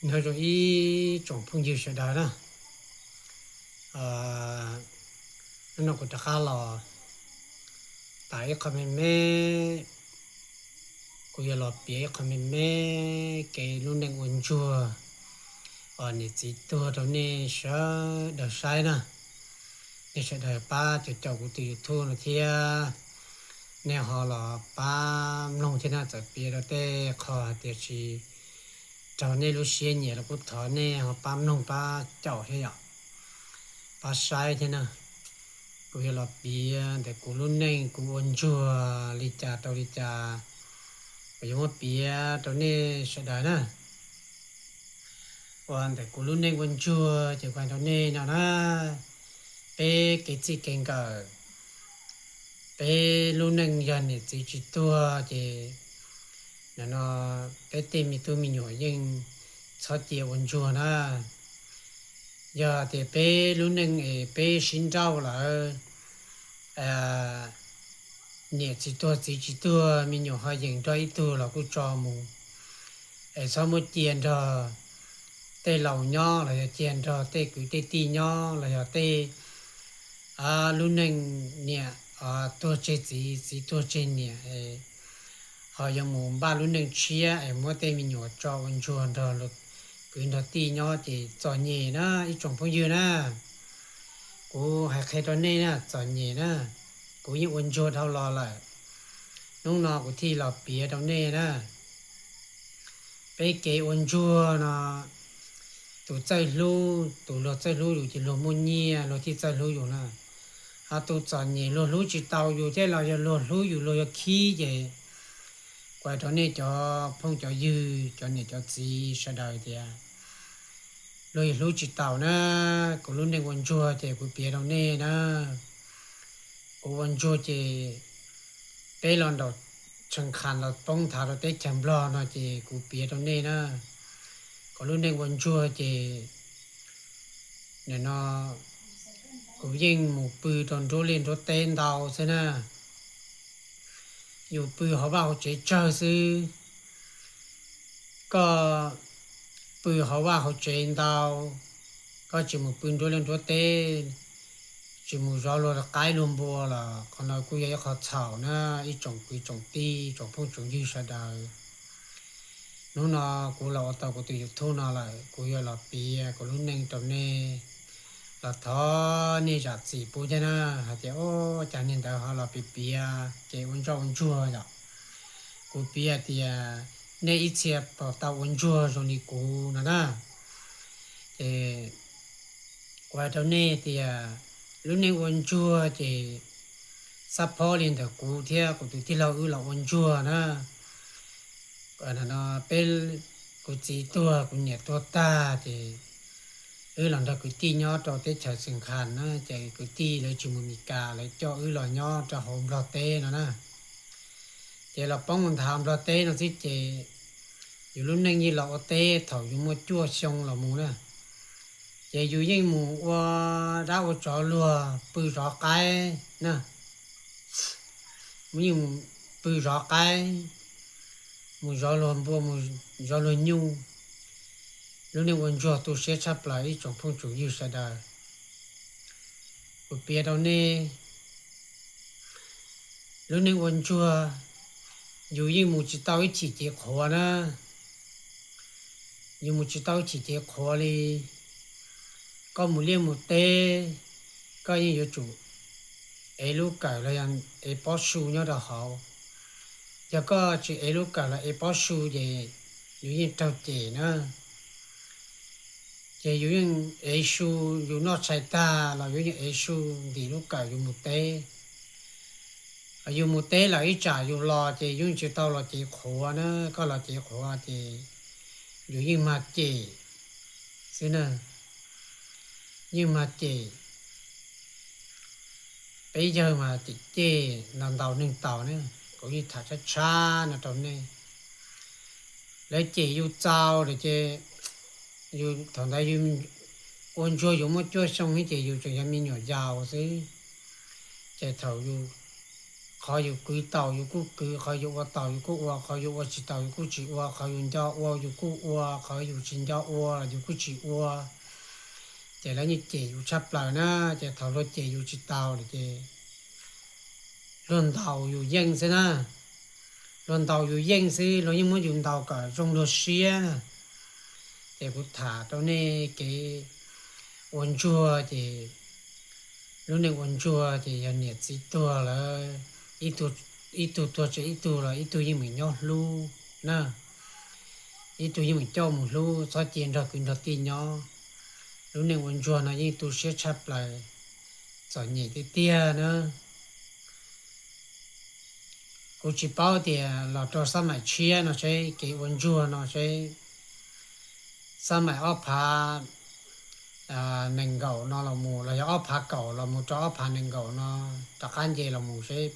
Nyob zoo ib tsoom phooj ywg sawv daws na, hnub no kuv rov qab los tham ib qho me me, kuv yuav los piav ib qho me me kev lub neej ua ntsuag uas niam txiv tuag rau nej sawv daws saib na. Nej sawv daws pab caum caum kuv tus YouTube no thiab, nej ho los pab mloog thiab na, txawm piav rau tej qho hais tias tsis raug nej lub siab nyiam los kuj thov nej ho pab mloog pab caum thiab yom, pab saib thiab na. Kuv yuav los piav ntawm kuv lub neej kuv ua ntsuag li cas rau li cas, kuv yuav muab piav rau nej sawv daws na. Uas ntawm kuv lub neej ua ntsuag ces kuv hais rau nej no na, peb kev txij kev nkawm, peb lub neej yog niam txiv tsis tuag ces nim no peb tej me tub me nyuam yeej txhob cia ua ntsuag na. Yog tias peb lub neej es peb sib nrauj lawm, niam tsis tuag txiv tsis tuag, me nyuam ho yeem nrog ib tug los kuj tso mus, es txhob muab cia nrog tej laus nyob los yog cia nrog tej kwv tej tij nyob los yog tej lub neej niam tuag tseg txiv, txiv tuag tseg niam, ho yuav mus npaj lub neej tshiab es muab tej me nyuam tso ua ntsuag nrog kwv nrog tij nyob ces txom nyem na ib tsoom phooj ywg na. Kuv hais qhia rau nej na, txom nyem na, kuv yeej ua ntsuag dhau los lawm, hnub no kuv thiaj los piav rau nej na. Peb kev ua ntsuag no, tus txawj hlub, tus luag txawj hlub yus ces luag muaj nyiaj luag thiaj txawj hlub yus na. Ho tus txom nyem luag hlub tsis tau yus thiab los yog luag hlub yus luag yuav khib ces kuv hais rau nej cov phooj cov ywg cov niam cov txiv sawv daws tias luag yuav hlub tsis taus na. Kuv lub neej ua ntsuag ces kuv piav rau nej na. Kuv ua ntsuag ces peb los nraum Tsheej Khas los poob nthav rau teb chaws Nplog no ces kuv piav rau nej na. Kuv lub neej ua ntsuag ces nim no kuv yeej mus pw rau nruab liaj nruab teb ntau xwb na. Yus pw hauv vaj hauv tsev tsawg xwb. Koj pw hauv vaj hauv tsev ntau, koj tsis mus pw nruab liaj nruab teb, tsis mus zov luag qaib luag npua los qhov no kuj yog ib qho txhaum na ib tsoom kwv tsoom tij tsoom phooj tsoom ywg sawv daws. Hnub no kuv los ua tau kuv tus YouTube no lawm, kuv yuav los piav kuv lub neej rau nej, los thov nej zam txim pub thiab na, hais tias ua cas niag ntawd ho los piav piav kev ua ntsoj ua ntsuag yom. Kuv piav hais tias nej ib txhia puas tau ua ntsuag zoo li kuv no na. Ces kuv hais rau nej tias lub neej ua ntsuag ces xab phob li ntawm kuv thiab kuv tus tij laug wb los ua ntsuag na. Peb, kuv txiv tuag kuv niam tuag tag ces wb los nrog kwv tij nyob rau teb chaws Xeem Khas na, ces kwv tij lawv tsis mus Meskas lawv coj wb los nyob rau hauv Nplog teb no na. Ces los poob mus nthav Nplog teb no xwb ces yus lub neej yeej los ua teb thaum yus muaj cuaj xyoo los mus na. Ces yus yeej mus ua dab ua tsov luag pw zov qaib na, yeej mus pw zov qaib, mus zov luag npua, mus zov luag nyuj. Lub neej ua ntsuag tu siab tshaj plaws ib tsoom phooj tsoom ywg sawv daws. Kuv piav rau nej, lub neej ua ntsuag, yus yeej mus tsis tau ib chim cev qhuav na. Yus mus tsis tau ib chim cev qhuav li. Koj mus liaj mus teb, koj yeej yuav tsum ev lub kawm los yog ev pob su nyob rau hauv. Yog koj tsis ev lub kawm los ev pob su ces yus yeej raug cem na. Ces yus yeej ev su, yus noj tshais tag los yus yeej ev su ntim lub kawm yus mus teb. Yus mus teb lawm ib tsam yus los ces yus yeej tsis tau los cev qhuav na, koj los cev qhuav ces yus yeej mag cem xwb na, yeej mag cem. Peb yawg mas cem cem ntaus ntaus neeg taus na, kuv yeej tham tshab tshab no rau nej. Lawv cem yus txaus lawm ces yus thaum ntawd yus ua ntsuag yus muaj cuaj xyoo thiab ces yus tseem yog me nyuam yaus xwb. Ces thaum yus Qhov yus kwv taus yus kuj kwv, qhov yus ua taus yus kuj ua, qhov yus ua tsis taus yus kuj tsis ua, qhov yus nco ua yus kuj ua, qhov yus tsis nco ua los yus kuj tsis ua. Ces lawv yeej cem yus tshaj plaws na. Ces thaum luag cem yus tsis taus lawm ces luag ntaus yus yeej xwb na. Luag ntaus yus yeej xwb, luag yeej muab yus ntaus kom zoo luag siab na. Ces kuv tham rau nej kev ua ntsuag ces lub neej ua ntsuag ces yog niam txiv tuag lawm, ib tug tuag tseg ib tug los ib tug yeej meem nyob hlub na. Ib tug yeej meem coj mus hlub, txhob cia nrog kwv nrog tij nyob. Lub neej ua ntsuag no yeej tu siab tshaj plaws, txom nyem tiag tiag na. Kuv tsis paub tias los rau xab maim tshiab no seb kev ua ntsuag no seb xab maim ob phav nees nkaum no los mus los yog ob phav kaum los mus rau ob phav nees nkaum no rov qab nce los mus seb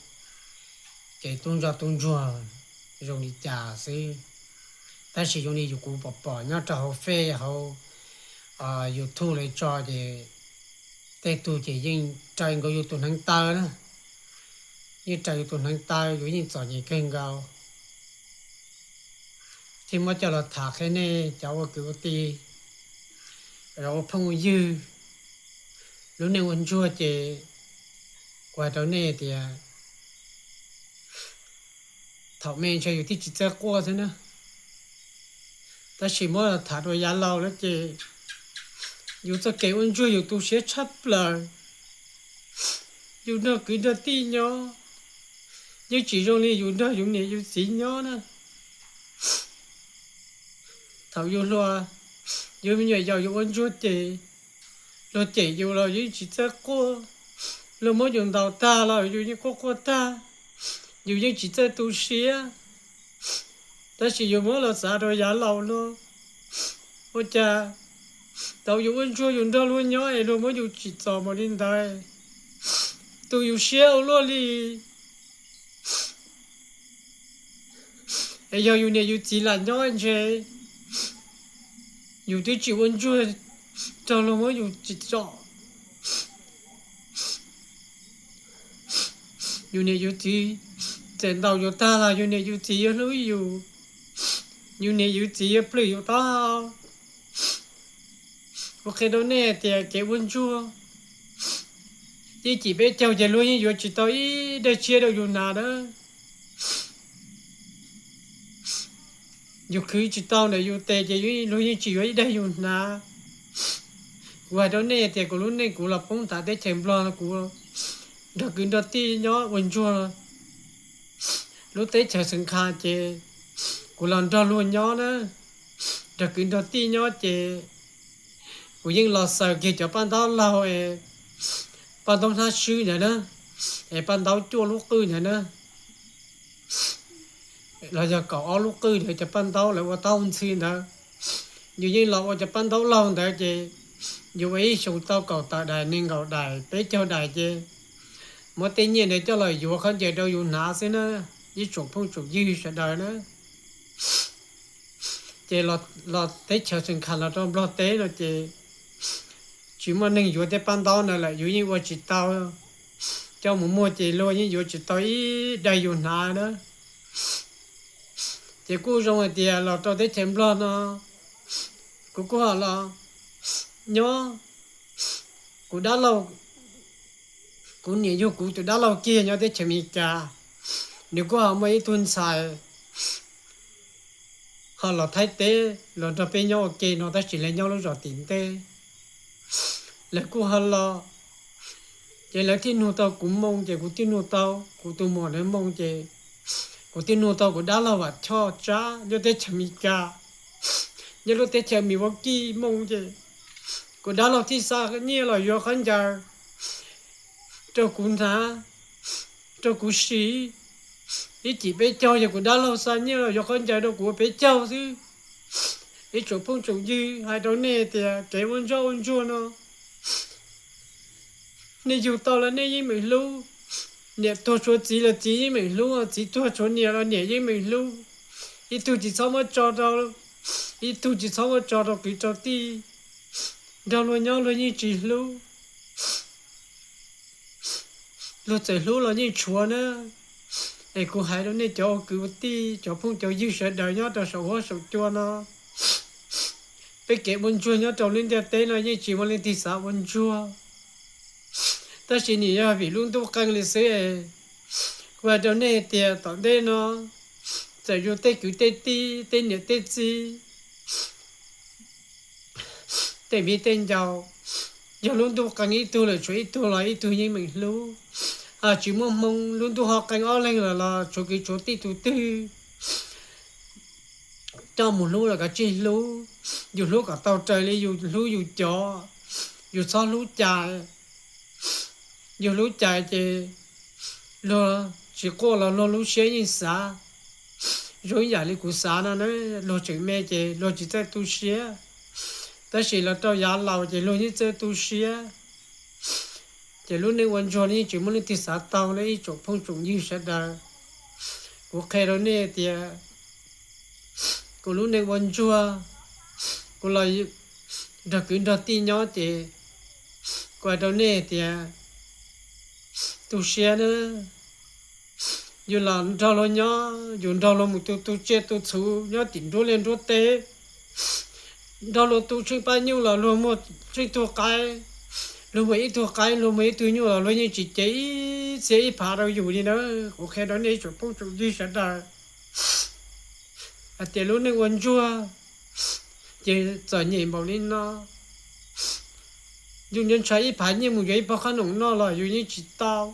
kev tub ntsoj tub ntsuag zoo li cas xwb. Tab sis zoo li yus kuv pom pom nyob rau hauv Face hauv YouTube lawv tso ces tej tug ces yeej raws nkaus yus tus hneev taw na. Yeej raws yus tus hneev taw, yus yeej txom nyem kawg nkaus. Thiaj muab coj los tham qhia nej cov ua kwv ua tij, ua phooj ua ywg, lub neej ua ntsuag ces kuv hais rau nej tias thaum me ntshe yus twb tsis txawj quaj xwb na. Tab sis muab los tham rau yav laus lawm ces yus txoj kev ua ntsuag yus tu siab tshaj plaws. Yus nrog kwv nrog tij nyob yeej tsis zoo li yus nrog yus niam yus txiv nyob na. Thaum yus hluas, yus me nyuam yaus yus ua ntsuag ces luag cem yus los yus yeej tsis txawj quaj. Luag muab yus ntaus tag los yus yeej quaj quaj tag, yus yeej tsis txawj tu siab. Tab sis yus muab los xav rau yav laus no, ua cas thaum yus ua ntsuag yus nrog luag nyob es luag muab yus tsim txom npaum li ntawd, tu yus siab ua luaj li. Es yog yus niam yus txiv lam nyob ntshe yus twb tsis ua ntsuag rau luag muab yus tsim txom. Yus niam yus txiv txawm ntaus yus tag los yus niam yus txiv yuav hlub yus, yus niam yus txiv yuav plhws yus taub hau. Kuv qhia rau nej tias kev ua ntsuag, ib cim peb caug ces luag yeej yuav tsis tau ib daim tshiab rau yus hnav na. Yus khwv tsis tau ntawm yus tes ces luag yeej tsis yuav ib daim yus hnav. Kuv hais rau nej tias kuv lub neej kuv los poob nram teb chaws Nplog no kuv nrog kwv nrog tij nyob ua ntsuag. Lub teb chaws Xeev Kha ces kuv los nrog luag nyob na, nrog kwv nrog tij nyob ces kuv yeej los xaws kiag cov paj ntaub laug es paj ntaub hnab swb ntawd na, es paj ntaub cuaj lub qwj ntawd na, los yog kaum ob lub qwj ntawd, cov paj ntaub lawv ua taub ntxhw ntawd. Yus yeej los ua cov paj ntaub laug ntawd ces yus ua ib xyoos tau kaum tawm daim, nees nkaum daim, peb caug daim ces muab tej nyiaj ntawd coj los yuav khaub ncaws rau yus hnav xwb na, ib tsoom phooj tsoom ywg sawv daws na. Ces los teb chaws Xeev Kha los rau Nplog teb no ces tsis muaj neeg yuav tej paj ntaub ntawd lawm, yus yeej ua tsis tau. Coj mus muag ces luag yeej yuav tsis tau ib daim yus hnav na. Ces kuj zoo hais tias los rau teb chaws Nplog no, kuv kuj ho los nyob, kuv dab laug, kuv niam yug kuv tus dab laug kiag nyob teb chaws Amelikas, nws kuj ho muaj ib tug ntxhais ho los Thaib teb los nrog peb nyob ua ke no tab sis lawv nyob lub zos tim ntej. Lawv kuj ho los, ces lawv thiaj nug tau kuv moo ces kuv thiaj nug tau kuv tus muam ntawd moo ces kuv thiaj nug tau kuv dab laug Vam Choj Tsab nyob teb chaws Amelikas, nyob lub teb chaws Milwaukee moo ces kuv dab laug thiaj xa nyiaj los yuav khaub ncaws rau kuv hnav, rau kuv siv. Ib cim peb caug yog kuv dab laug xa nyiaj los yuav khaub ncaws rau kuv ua peb caug xwb. Ib tsoom phooj tsoom ywg, hais rau nej tias kev ua ntsoj ua ntsuag no, nej yug tau los nej yeej meem hlub. Niam tuag tshuav txiv los txiv yeej meem hlub, txiv tuag tshuav niam los niam yeej meem hlub. Ib tug tsis txhob muab tso rau, ib tug tsis txhob muab tso rau kwv rau tij. Nrog luag nyob luag yeej tsis hlub, luag txawm hlub los yeej tshuav na. Es kuv hais rau nej cov ua kwv ua tij, cov phooj cov ywg sawv daws nyob rau saum huab saum cua no, peb kev ua ntsuag nyob rau lub ntiaj teb no yeej tsis muaj leej twg xav ua ntsuag. Tab sis nws yog vim lub ntuj qee li xwb. Kuv hais rau nej tias tom ntej no, txawm yus tej kwv tej tij, tej niam tej txiv, tej viv tej ncaus, yog lub ntuj qee ib tug lawm tshuav ib tug los ib tug yeej meem hlub. Tsis muaj hmoo lub ntuj ho qee ob leeg lawm los tshuav kwv tshuav tij tus twg coj mus hlub los kav tsij hlub. Yus hlub kom tau raws li yus hlub yus cov, yus txhob hlub cais. Yus hlub cais ces luag tsis quaj los luag lub siab yeej xav. Zoo ib yam li kuv xav no na, luag tseem me ces luag tsis txawj tu siab, tab sis los rau yav laus ces luag yeej txawj tu siab. Ces lub neej ua ntsuag no yeej tsis muaj leej twg xav tau li ib tsoom phooj tsoom ywg sawv daws. Kuv qhia rau nej tias kuv lub neej ua ntsuag, kuv los nrog kwv nrog tij nyob ces kuv hais rau nej tias tu siab na. Yus los nrog luag nyob, yus nrog luag mus tu tu tsiaj tu txhu nyob tim nruab liaj nruab teb, nrog luag tu tsheej paj nyuj los luag muaj tsheej tug qaib, luag muaj ib tug qaib luag muaj ib tug nyuj los luag yeej tsis cev ib txhia ib phav rau yus li na. Kuv qhia rau nej tsoom phooj tsoom ywg sawv daws hais tias lub neej ua ntsuag ces txom nyem npaum li no. Yus nco ntshai ib phav nyiaj mus yuav ib pob qhob noom noj los yus yeej tsis tau,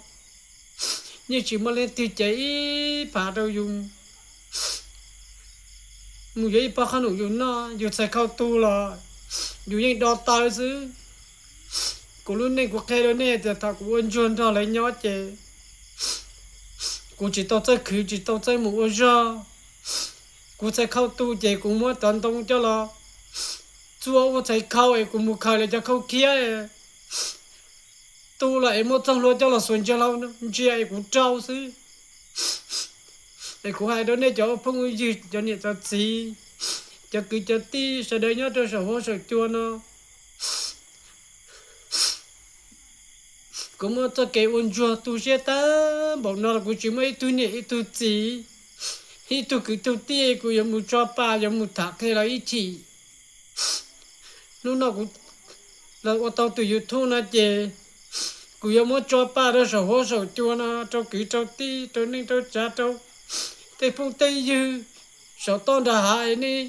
yeej tsis muaj leej twg cev ib phav rau yus mus yuav ib pob qhob noom yus noj. Yus txhais khau tu los yus yeej do taw xwb. Kuv lub neej kuv qhia rau nej tias thaum kuv ua ntsuag nrog lawv nyob ces kuv tsis tau txawj khwv tsis tau txawj mus ua zog. Kuv txhais khau tu ces kuv muab cov ntoo coj los txua ua txhais khau es kuv mus khaws lawv cov khau khiab tu los es muab txoj hlua coj los xuas ntsia hlau ntsia es kuv rau xwb. Es kuv hais rau nej cov phooj ywg cov niam cov txiv, cov kwv cov tij sawv daws nyob rau saum huab saum cua no, kuv muaj txoj kev ua ntsuag tu siab tag npaum no los kuv tsis muaj ib tug niam ib tug txiv, ib tug kwv tug tij kuv yuav mus tso pa yuav mus tham qhia lawv ib chim. Hnub no kuv los ua tau tus YouTube no ces kuv yuav muab tso pa rau saum huab saum cua no rau kwv rau tij rau neej rau tsav rau tej phooj tej ywg saum toj nram hav nej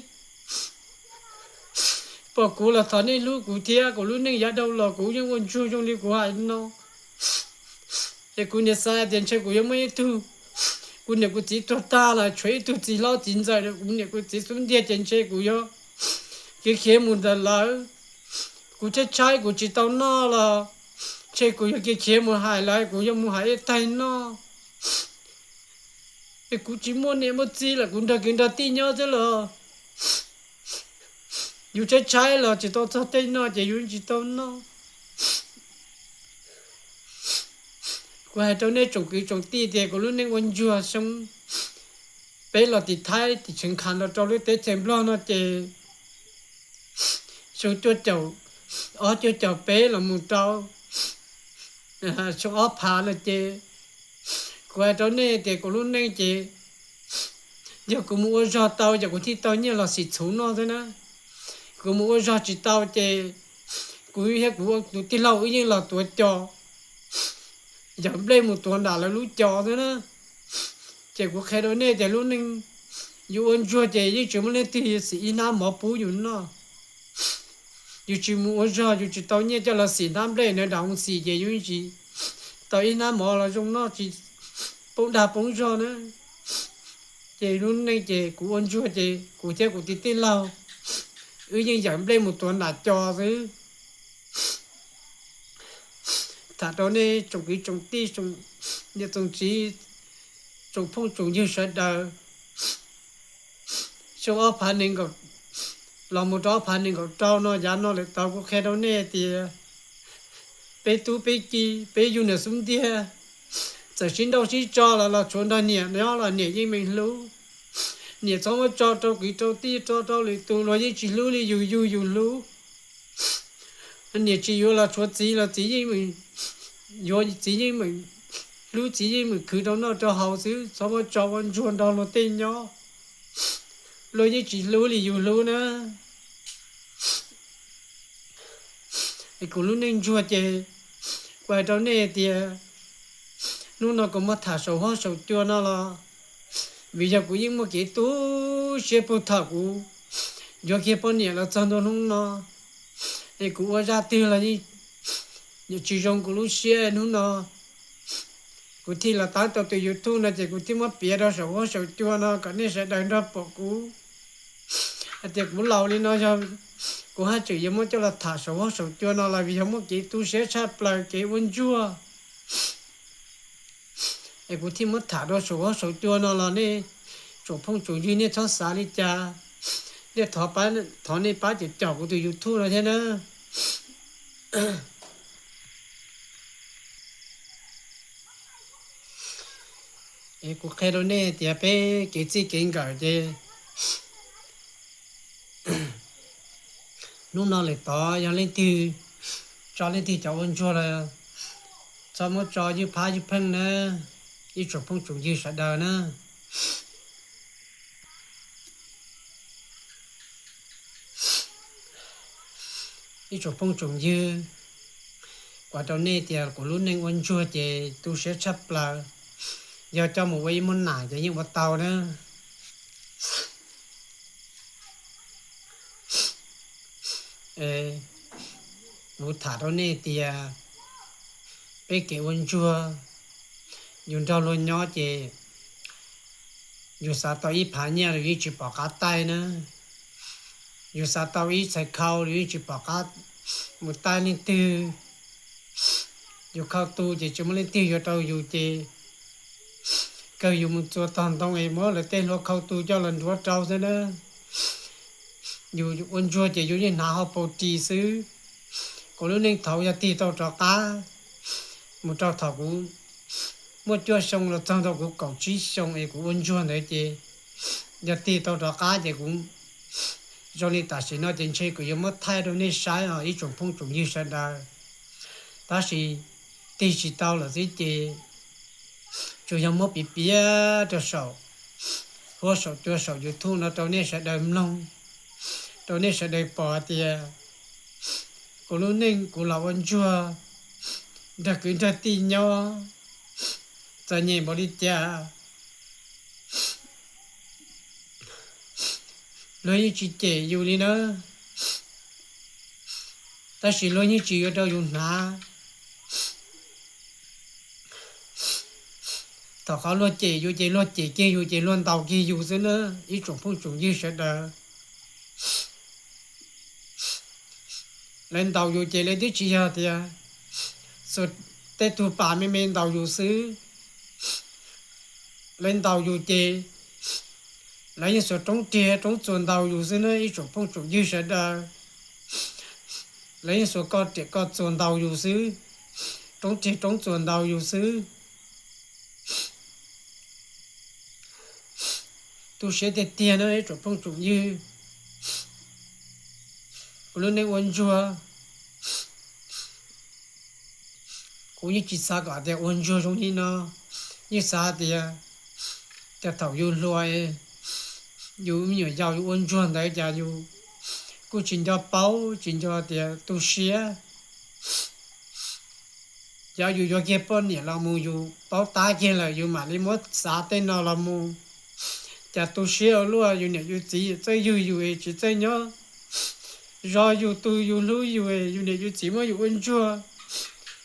pom kuv los thov nej hlub kuv thiab. Kuv lub neej yav dhau los kuv yeej ua ntsuag zoo li kuv hais no. Es kuv niaj xav tias ntshe kuv yuav muaj ib tug, kuv niam kuv txiv tuag tag los tshuav ib tug txiv hlob txiv ntxawm, kuv niam kuv txiv xub ntiag ces ntshe kuv yuav khiav khiav mus ntawm lawv. Kuv tshaib tshaib kuv tsis tau noj los ntshe kuv yuav khiav khiav mus hais lawv, kuv yuav mus hais ib taig noj. Es kuv tsis muaj niam muaj txiv lawm, kuv nrog kwv nrog tij nyob xwb los yus tshaib tshaib los tsis tau txog tej noj ces yus tsis tau noj. Kuv hais rau nej tsoom kwv tsoom tij tias kuv lub neej ua ntsuag xyoo peb los tim Thaib tim Tsheev Kham los rau lub teb chaws Nplog no ces xyoo cuaj caum, ob cuaj caum peb los mus rau xyoo ob phav no ces kuv hais rau nej tias kuv lub neej ces yog kuv mus ua zog tau ces kuv thiaj tau nyiaj los xim txhuv noj xwb na. Kuv mus ua zog tsis tau ces kuv thiab kuv tus tij laug wb yeej los tuav cos, yawm nplej mus tuav nram lawv lub cos xwb na. Ces kuv qhia rau nej tias lub neej yus ua ntsuag ces yeej tsis muaj leej twg xim ib hnab mov pub yus noj. Yus tsis mus ua zog yus tsis tau nyiaj coj los xim hnab nplej na, nram hoo xim ces yus yeej tsis tau ib hnab mov los zoo noj tsis poob dag poob zog na. Ces lub neej ces kuv ua ntsuag ces kuv thiab kuv tus tij laug wb yeej yawm nplej mus tuav nram cos xwb. Tham rau nej tsoom kwv tsoom tij, tsoom niam tsoom txiv, tsoom phooj tsoom ywg sawv daws, xyoo ob phav nees nkaum los mus rau ob phav nees nkaum rau no yav no lawm tau kuv qhia rau nej tias peb tub peb ki peb yug niam xub ntiag, txawm sib nrauj sib tso los los tshuav nrog niam nyob los niam yeej meem hlub. Niam txhob muab tso rau kwv rau tij, tso rau lwm tus luag yeej tsis hlub li yus yug yus hlub. Niam tsis yuav los tshuav txiv los txiv yeej meem yuav, txiv yeej meem hlub txiv yeej mus khwv rau noj rau haus xwb, txhob muab tso ua ntsuag nrog luag tej nyob. Luag yeej tsis hlub li yus hlub na. Es kuv lub neej ntsuag ces kuv hais rau nej tias hnub no kuv muab tham saum huab saum cua no los vim yog kuv yeej muaj kev tu siab puag thaum kuv yuav kiag poj niam los txog ntua hnub no. Es kuv ua zaj twg los yeej tsis zoo kuv lub siab hnub no. Kuv thiaj los tab tau tus YouTube no ces kuv thiaj muab piav rau saum huab saum cua no kom nej sawv daws nrog pom kuv. Hais tias kuv laus li no yog kuv haj tseem yuav muab coj los tham saum huab saum cua no los vim yog muaj kev tu siab tshaj plaws kev ua ntsuag. Es kuv thiaj muab tham rau saum huab saum cua no los nej tsoom phooj tsoom ywg nej txhob xav li cas, nej thov nej pab caum caum kuv tus YouTube no thiab na. Es kuv qhia rau nej tias peb kev txij kev nkawm ces hnub no lawm tod yog leej twg tso leej twg cov ua ntsuag los txhob muab tso ywj phab ywj pheej na, ib tsoom phooj tsoom ywg sawv daws na. Ib tsoom phooj tsoom ywg, kuv hais rau nej tias kuv lub neej ua ntsuag ces tu siab tshaj plaws, yog coj mus ua ib muab nam ces yeej ua tau na. Kuv tham rau nej tias peb kev ua ntsuag, yus nrog luag nyob ces yus xav tau ib phav nyiaj los yeej tsis pom qab taij na, yus xav tau ib txhais khau los yeej tsis pom qab mus taij leej twg. Yus khau tu ces tsis muaj leej twg yuav rau yus ces kawg yus mus txua tog ntoo es muab lawv tej hlua khau tu coj los nruab rau xwb na. Yus ua ntsuag ces yus yeej hnav hauv paus ris xwb. Kuv lub neej thaud yog tig tau rov qab mus rau thaum kuv muaj cuaj xyoo los txog rau kuv kaum tsib xyoo es kuv ua ntsuag ntawd ces yog tig tau rov qab ces kuv zoo li tam sim no ces ntshe kuv yuav muab thaij rau nej saib os ib tsoom phooj tsoom ywg sawv daws. Tab sis tig tsis tau lawm xwb ces tsuas yog muab piav piav rau saum huab saum cua saum YouTube no rau nej sawv daws mloog, rau nej sawv daws pom tias kuv lub neej kuv los ua ntsuag nrog kwv nrog tij nyob txom nyem npaum li cas. Luag yeej tsis cem yus li na, tab sis luag yeej tsis yuav rau yus hnav. Thaum qhov luag cem yus ces luag cem kiag yus ces luag ntaus kiag yus xwb na, ib tsoom phooj tsoom ywg sawv daws. Lawv ntaus yus ces lawv twb tsis yog tias xuas tej tug pas me me ntaus yus xwb. Lawv ntaus yus ces lawv yeej xuas roob riag roob txuas ntaus yus xwb na ib tsoom phooj tsoom ywg sawv daws. Lawv yeej xuas koj riam koj txuas ntaus yus xwb, roob riag roob txuas ntaus yus xwb. Tu siab tiag tiag na ib tsoom phooj tsoom ywg. Kuv lub neej ua ntsuag, kuv yeej tsis xav kom tias ua ntsuag zoo li no, yeej xav tias, tias thaum yus hluas, yus me nyuam yaus yus ua ntsuag ntawd cas yus kuj tsis nco paub tsis nco tias tu siab. Yog yus yuav kiag poj niam los mus yus paub tab kiag lawm yus mam li muab xav tej no los mus, cas tu siab ua luaj, yus niam yus txiv txawj yug yus es tsis txawj nyob zov yus tu yus hlub yus, yus niam yus txiv muab yus ua ntsuag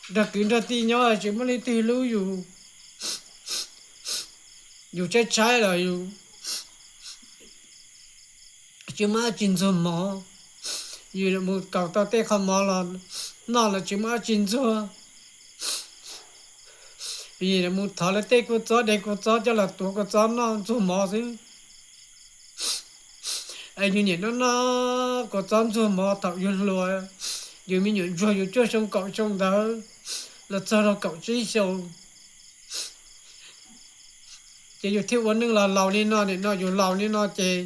nrog kwv nrog tij nyob tsis muaj leej twg hlub yus. Yus tshaib tshaib los yus tsis muaj dab tsi ntxuag mov, yus mus kaus tau tej qho mov los noj los tsis muaj dab tsi ntxuag. Yus mus thov lawv tej kua txob de kua txob coj los tuav kua txob noj ntxuag mov xwb. Es yus niam noj noj kua txob ntxuag mov thaum yus hluas, yus me nyuam ntsuag yus cuaj xyoo kaum xyoo ntawd los txog rau kaum tsib xyoo, ces yus thiaj ua neej los laus li no, nim no yus laus li no ces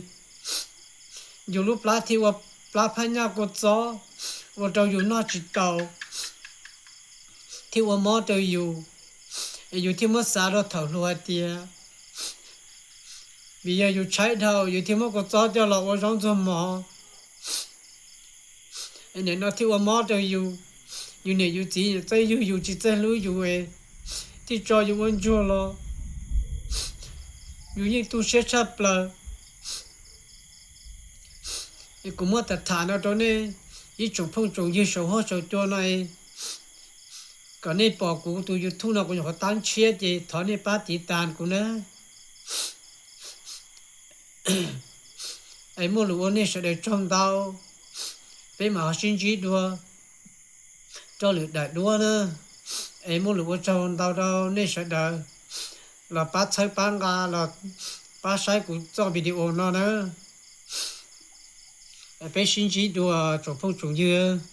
yus lub plab thiaj ua plab phab nyaj kua txob, ua rau yus noj tsis tau, thiaj ua mob rau yus. Yus thiaj muab xav rau thaum hluas hais tias, vim yog yus tshaib dhau, yus thiaj muab kua txob coj los ua zaub ntxuag mov. Nim no thiaj ua mob rau yus, yus niam yus txiv txawj yug yus tsis txawj hlub yus, thiaj tso yus ua ntsuag los. Yus yeej tu siab tshaj plaws. Kuv muab tham tham no rau nej ib tsoom phooj tsoom ywg saum huab saum cua no, kom nej pom kuv tus YouTube no kuv nyuam qhuav tab ntshiab ces thov nej pab tiv tas kuv nawb. Es muaj lus ua nej sawv daws tsaug ntau, peb mam ho sib ntsib dua rau lwm daim duab na. Es muaj lus ua tsaug ntau rau nej sawv daws los pab txhawb pab nqa los pab saib kuv txoj video no na. Peb sib ntsib dua tsoom phooj tsoom ywg.